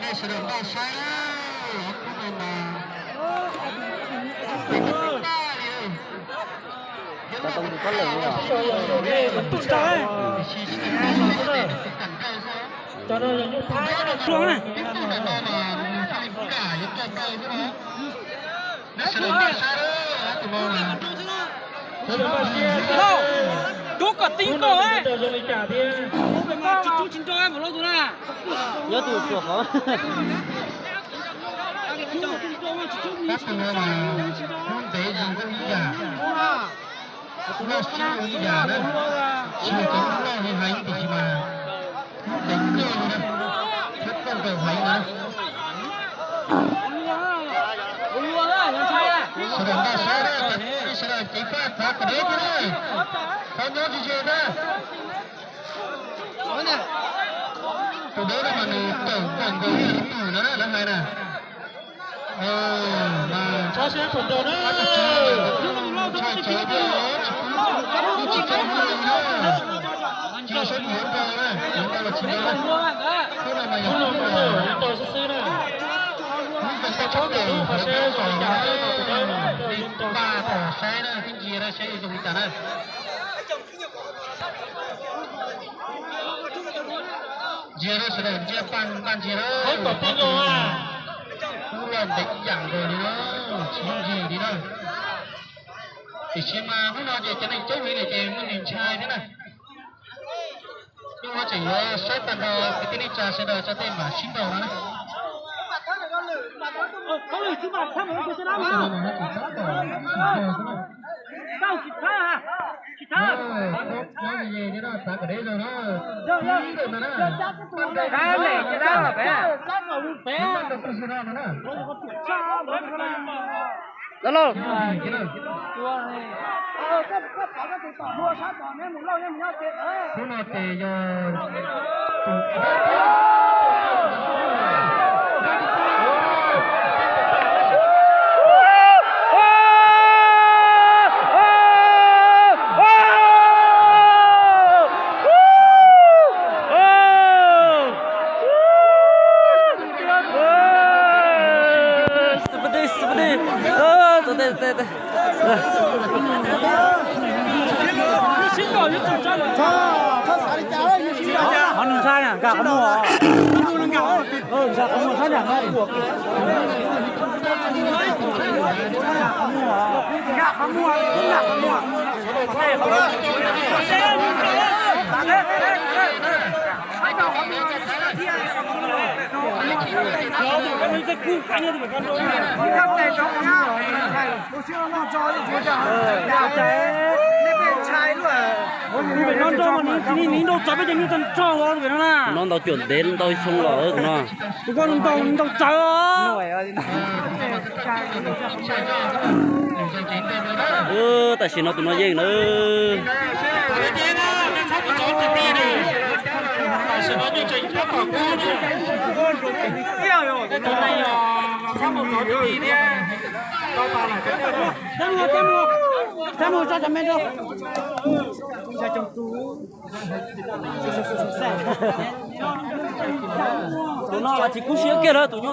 Nej sawv daws npaj saib na, ob peb no mas Rub kom tib nkaus, tsis rub tsis nrau mus lauj tus na. Nyob tus tsuas qhov. Hnub ntev zoo nkauj ib yam, loj siab zoo ib yam na. Tsis yog cov loj li heev tiam sis mas hnub ntev kawg li na, thiab koj nkaus heev na. Sawv daws npaj saib na, sawv daws ceev faj thov kom deb thiab na, thov nyob ze ze na. Tus deb no mas nws tawm nkaus nkaus li tus no na, lawv hais na. Mas tshaj cawv thiab, tsis tshaj cawv li na. Tsis yog saib yuav nrau na, yuav nrau los tsis nrau na. Khub no mas yog khub, khub no mas yog khub, khub npaj tom saib na, twb ntsia na, saib zoo li cas na. Ntsia rau sawv daws ntsia, paj npaj ntsia na. Hnub no ntev ib yam nkaus li na, tsis yooj yim li na. Tiam sis mas hnub no ces cov neeg coob li no ces muaj neeg ntshai thiab na. Hnub no tseem yuav saib tag nrho kwv tij neej tsa sawv daws tso tej mam sib nrau no na. Los lauj. Hnub no ces yog tus Qhov nws ntshai na, nkag qhov muag. Nkag qhov muag sab nram no. Tus pem no nrau mas nws tsis ni nrau tsawv peb cov nyuj tag nrho ua tus pem no na. Tus no ntaus cuam ntev ntau xyoo los tus no. Tus ko nws ntaus ntaus tsawv os. Tam sim no tus no yeej na. Tus no los tsis kub siab kiag lawm tus nyuj no.